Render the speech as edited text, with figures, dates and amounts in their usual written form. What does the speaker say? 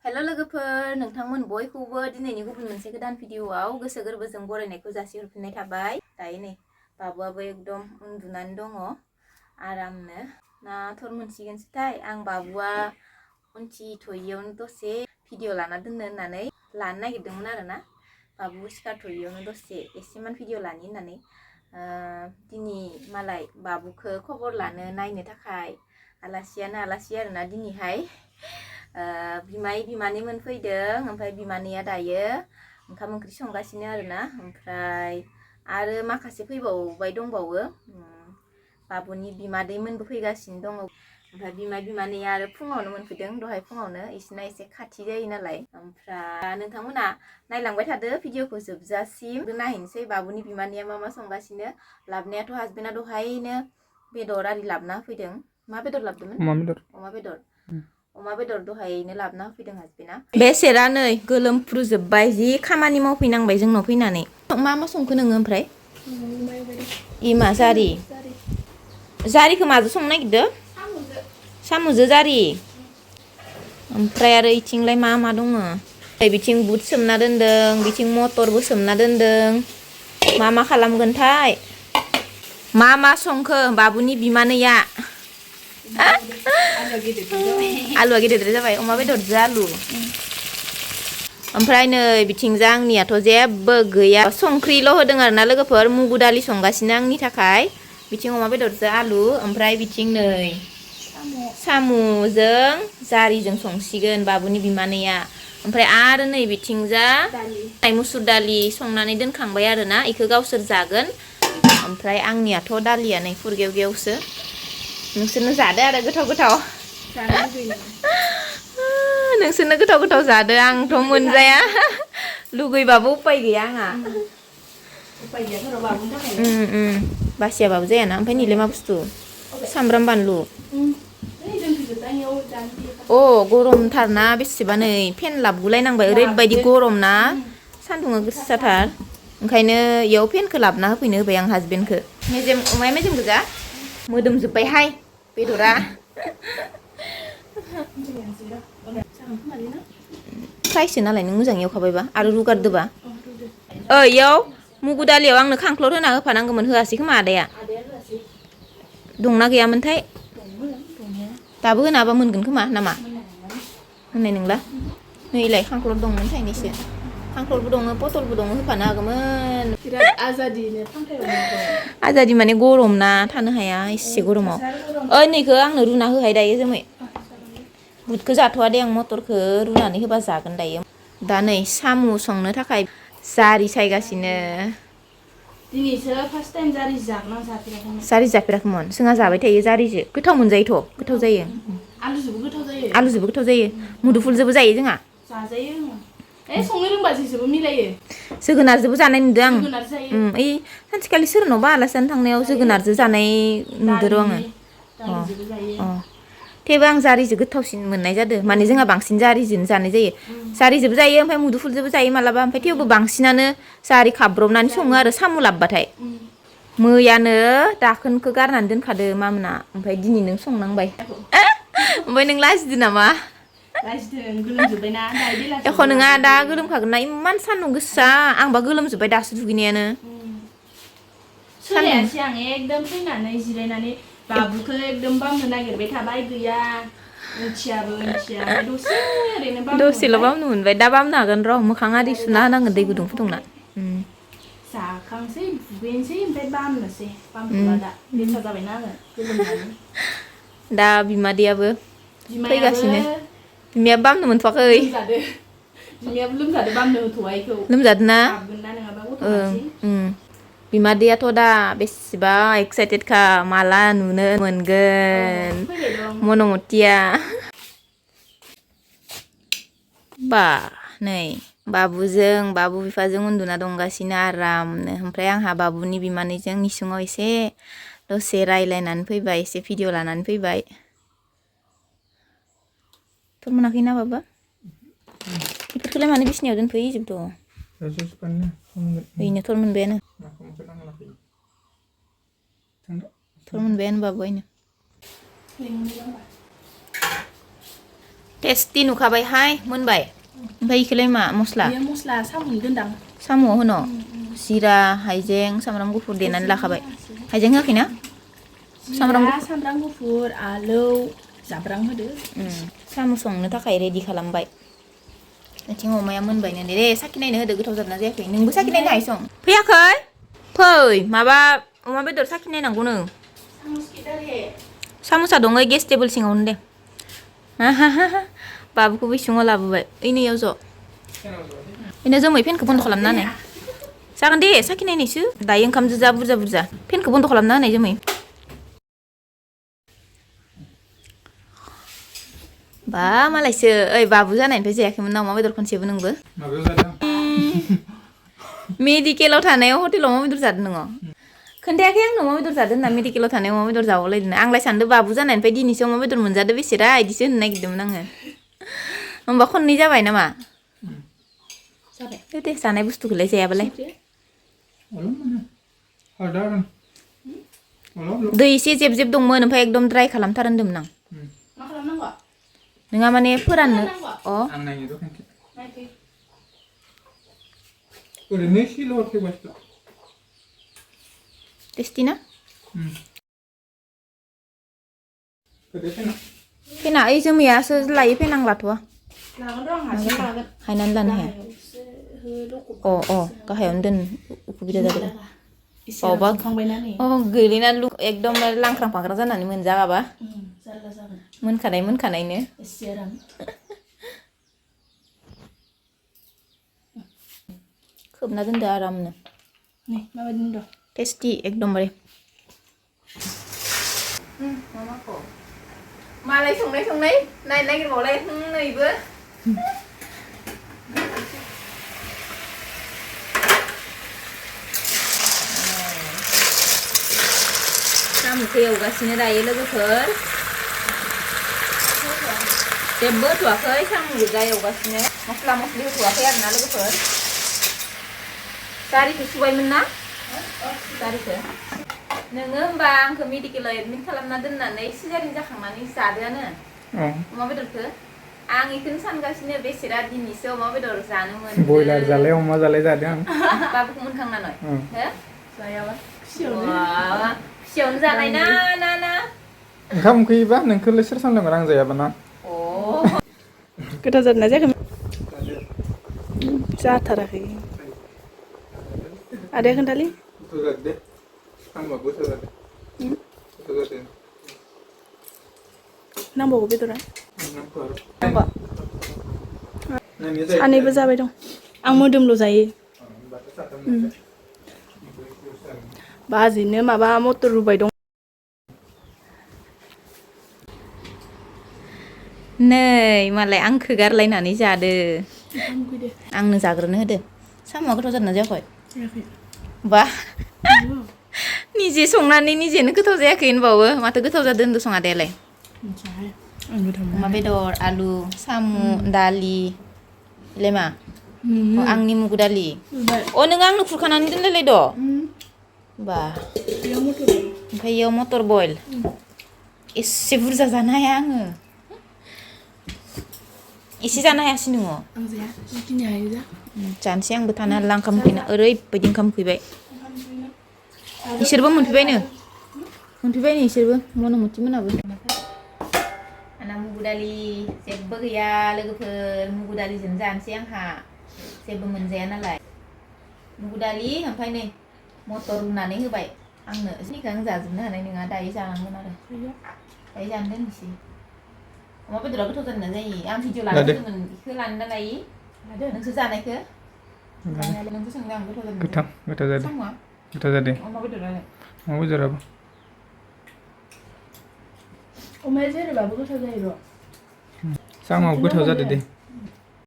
हेल' लोगोफोर नोंथांमोन बयखौबो दिनैनि गुबुन मोनसे गोदान भिडिअआव गोसो गोरबोजों बरायनायखौ जासिहरफिननाय थाबाय। दायो नै बाबुआबो एकदम उन्दुनानै दङ आरामनो ना थर मोनसिगोनसोथाय आं बाबुआ उनथिथ'यियावनो दसे भिडिअ लाना दोननो होननानै लानो नागिरदोंमोन आरोना बाबु सिखारथ'यियावनो दसे एसेमान भिडिअ लानि होननानै दिनै मालाय बाबुखौ खबर लानो नायनो थाखाय आलासियानो आलासि आरोना दिनैहाय बिमाय बिमानैमोन फैदों ओमफ्राय बिमानैया दायो ओंखाम ओंख्रि संगासिनो आरोना ओमफ्राय आरो माखासे फैबावबाय दंबावो बाबुनि बिमादैमोनबो फैगासिनो दङ ओमफ्राय बिमाय बिमानैया आरो फुङावनो मोनफैदों दहाय फुङावनो इसिना एसे खाथि जायो नालाय ओमफ्राय नोंथांमोना नायलांबाय थादो भिडिअखौ जोबजासिम नायहैनोसै बाबुनि बिमानैया मा संगासिनो लाबनायाथ' हासबेन्डआ दहायनो बेदर आरि लाबना होफैदों। मा बेदर लाबदोंमोन? अमा बेदर दहायनो लाबना होफैदों हासबेन्डआ। बेसेरा नै गोलोमफ्रुजोब्बाय जि खामानि मावफैनांबाय जोंनाव फैनानै। मा संखो नोङो ओमफ्राय? इमा जारि जारिखौ माजों संनो नागिरदो? सामुजों जारि। ओमफ्राय आरो इथिंलाय मा दङ? बिथिं बुट सोमना दोनदों बिथिं मटरबो सोमना दोनदों। मा खालामगोनथाय? मा संखो बाबुनि बिमानैया? आलुआ गेदेर जाबाय अमा बेदरजों आलु। ओमफ्राय नै बिथिंजा आंनियाथ' जेबो गैया संख्रिल' होदों आरोना लोगोफोर मुगु दालि संगासिनो आंनि थाखाय बिथिं अमा बेदरजों आलु ओमफ्राय बिथिं नै सामुजों जारिजों संसिगोन बाबुनि बिमानैया ओमफ्राय आरो नै बिथिंजा मुसुर दालि संनानै दोनखांबाय आरोना इखौ गावसोर जागोन ओमफ्राय आंनियाथ' दालिया नै फुरगेवगेवसो नोंसोरनो जादो आरो गोथाव नोंसोरनो गोथाव जादो आंथ' मोनजाया लुगैबाबो उपाय गैया आंहा बासियाबाबो जायाना ओमफ्राय नैलाय मा बुस्थु सामब्राम बानलु गरमथारना बेसेबा नै फेन लाबगुलायनांबाय ओरैबायदि गरम ना सान्दुङा गोसाथार ओंखायनो इयाव फेनखौ लाबना होफैनो होबाय आं हासबेन्डखौ अमाया मेजेम गोजा मोदोमजोब्बायहाय बेदरा फ्रायसो नालाय नों मोजाङै एवखाबायबा आरो रुगारदोबा इयाव मुगु दालियाव आंनो खांख्लर होना होफानांगौमोन होआसै खोमा आदाया दंना गैयामोनथाय दाबो होनाबा मोनगोन खोमा नामा होननाय नंला नैलाय खांख्लर दंमोन थाइनैसो खांख्लरबो दङ पटलबो दङ होफानो हागौमोन आजादि माने गरम ना थानो हाया एसे गरमाव नैखौ आंनो रुना होहाय दायो जोमै बुटखौ जाथ'वा दे आं मटरखौ रुनानै होबा जागोन दायो दा नै सामु संनो थाखाय जारि सायगासिनो दिनैसो फार्स्ट टाइम जारि जाफेराखैमोन जोंहा जाबाय थायो जारिजों गोथाव मोनजायोथ' गोथाव जायो आलुजोंबो गोथाव जायो मुदुफुलजोंबो जायो जोंहा संनो रोंबा जेसेबो मिलायो जोगोनारजोंबो जानाय नुदों आं ओइ सानसेखालि सोरनावबा आलासि जानो थांनायाव जोगोनारजों जानाय नुदों र' आङो थेवबो आं जारिजों गोथावसिन मोननाय जादों माने जोंहा बांसिन जारिजोंनो जानाय जायो जारिजोंबो जायो ओमफ्राय मुदुफुलजोंबो जायो मालाबा ओमफ्राय थेवबो बांसिनानो जारि खाब्रबनानै सङो आरो साम' लाबबाथाय मैयानो दाखोनखौ गारनानै दोनखादो मामोना ओमफ्राय दिनै नों संनांबाय ओमफ्राय नों लाजिदो नामा एख' नङा दा गोलोमखागोन ना इमान सान्दुं गोसा आंबा गोलोमजोब्बाय दासो दुगैनायानो सोलायासै आं एकदम फैनानै जिरायनानै बाबुखौ एकदम बामनो नागिरबाय थाबाय गैया दसेल' बामनो मोनबाय दा बामनो हागोन र' मोखां आरि सुना होनांगोन दै गुदुं फुदुंना जाखांसै दुगैनोसै ओमफ्राय बामनोसै बामथ'ला दा लेथ्रा जाबायना आङो गोलोमनानै दा बिमादैयाबो फैगासिनो बिमाया बामनो मोनथ'वाखै बिमायाबो लोमजादो बामनो होथ'वा इखौ लोमजादों ना बिमादैयाथ' दा बेसेबा एक्साइटेडखा माला नुनो मोनगोन मनमतिया नै बाबु बिफाजों उन्दुना दंगासिनो आरामनो ओमफ्राय आंहा बाबुनि बिमानैजों इसिङाव एसे दसे रायलायनानै फैबाय एसे भिडिअ लानानै फैबाय थर मोनाखैना बाबा बेफोरखौलाय मानो बिसिनायाव दोनफैजोबदों बेनो थर मोनबायानो बाबु टेस्टि नुखाबायहाय मोनबाय ओमफ्राय इखौलाय मा मस्ला बेयो मस्ला साम'नि दोनदां साम' होनो जिरा हाइजें सामब्राम गुफुर देनानै लाखाबाय हाइजें होआखैना सामब्राम गुफुर आलौ जाब्रां होदो साम' संनो थाखाय रेडि खालामबाय आथिं अमाया मोनबायनो दे साखिनायनो होदो गोथाव जादोंना जायाखै नोंबो साखिनायनो हायसं फैयाखै फै माबा अमा बेदर साखिनायनांगौनो साम'सा दङ गेस टेबोल सिङावनो दे बाबुखौबो इसिङाव लाबोबाय ओइनैयाव ज' बेनो जोमै फेनखौ बन्द' खालामना होनाय जागोन दे साखिनायनायसो दायो ओंखामजो जा बुरजा बुरजा फेनखौ बन्द' खालामना होनाय जोमै बा मालायसो ओइ बाबु जानायनिफ्राय जायाखैमोन ना अमा बेदर खनसेबो नोंबो मेडिकेलाव थानायाव हटेलाव अमा बेदर जादों नोङो खोन्थायाखै आंनो अमा बेदर जादों होनना मेडिकेलाव थानायाव अमा बेदर जाबावलायदों आंलाय सानदों बाबु जानायनिफ्राय दिनैसो अमा बेदर मोनजादो बेसेरा इदिसो होननो नागिरदोंमोन आङो होमबा खननै जाबाय नामा जाबाय दे जानाय बुस्थुखौलाय जायाबालाय दै एसे जेब जेब दंमोन ओमफ्राय एकदम ड्राइ खालामथार होनदोंमोन आं मा खालामनांगौ नोंहा माने फोराननो आं नायनो दखानखौ ओरैनो एसेल' हरफैबाय टेस्टि ना फेना फेना ओइ जोमैयासो लायो फेना आं लाथ'वा लागोन र' आं हारसिं लागोन हायनानै लानो हाया अ गाहायावनो दोन उसुबिदा जादों बावबा गोलैनानै एकदम लांख्रां फांख्रां जानानै मोनजागाबा मोनखानायनो खोबना दोनदो आरामनो माबायदि नुदों टेस्टि एकदमबारे मामाखौ मालाय संनाय नायनो नागिरबावलाय नैबो साम'खौ एवगासिनो दायो लोगोफोर जेबो होथ'वाखै साम' गोजा एवगासिनो मस्ला मस्लि होथ'वाखै आरोना लोगोफोर जारिखौ सुबायमोन ना जारिखौ नोङो होमबा आंखौ मेडिकेलाव एडमिट खालामना दोननानै सिजारिन जाखांनानै जादोआनो अमा बेदरखौ आं इखौनो सानगासिनो बेसेरा दिनैसो अमा बेदर जानो मोनो बयलार जालाय अमा जालाय जादों आं बाबुखौ मोनखांनानै हो जायाबा खुसियावनो जानाय ना ओंखाम उखैयोबा नोंखौलाय सोर सानदोंमोन आं जायाबा ना गोथाव जादोंना जायाखै जाथाराखै आदाया खोन्थालै गोथाव जादों दे साम'आ गोथाव जादों नांबावगौ बेदरा सानैबो जाबाय दं आं मोदोमल' जायो बाजैनो माबा मटर रुबाय दं नै मालाय आंखौ गारलायनानै जादो आंनो जाग्रोनो होदो साम'आ गोथाव जादोंना जायाखै बा निजे संनानै निजेनो गोथाव जायाखै होनबावो माथो गोथाव जादों होनदों सं आदायालाय अमा बेदर आलु साम' दालि इलाय मा आंनि मुगु दालि नों आंनो खुरखानानै दोनलायलाय द' बा ओमफ्राय इयाव मटर बयल एसे बुरजा जानो हाया आङो एसे जानो हायासै नोङो जानोसै आंबो थानो हाला ओंखाम उखैना ओरैबायदि ओंखाम उखैबाय इसोरबो मोनफैबायनो इसोरबो मन'मथि मोनाबो आंना मुगु दालि जेबो गैया लोगोफोर मुगु दालिजों जानोसै आंहा जेबो मोनजाया नालाय मुगु दालि ओमफ्राय नै मटर रुनानै होबाय आंनो सिनिखौ आं जाजोबनो हानाय नङा दायो जानांगोन आरो दायो जानो दोननोसै अमा बेदरा गोथाव जादोंना जायो आं भिडिअ लादोंमोन बेखौ लानो ना लायि नोंसोर जानायखौ नोंसो सोंदों आं गोथाव जादों गोथाव जादों अमा बेदरालाय अमा बेदराबो अमाया जेरैबाबो गोथाव जायो र' साम'आबो गोथाव जादों दे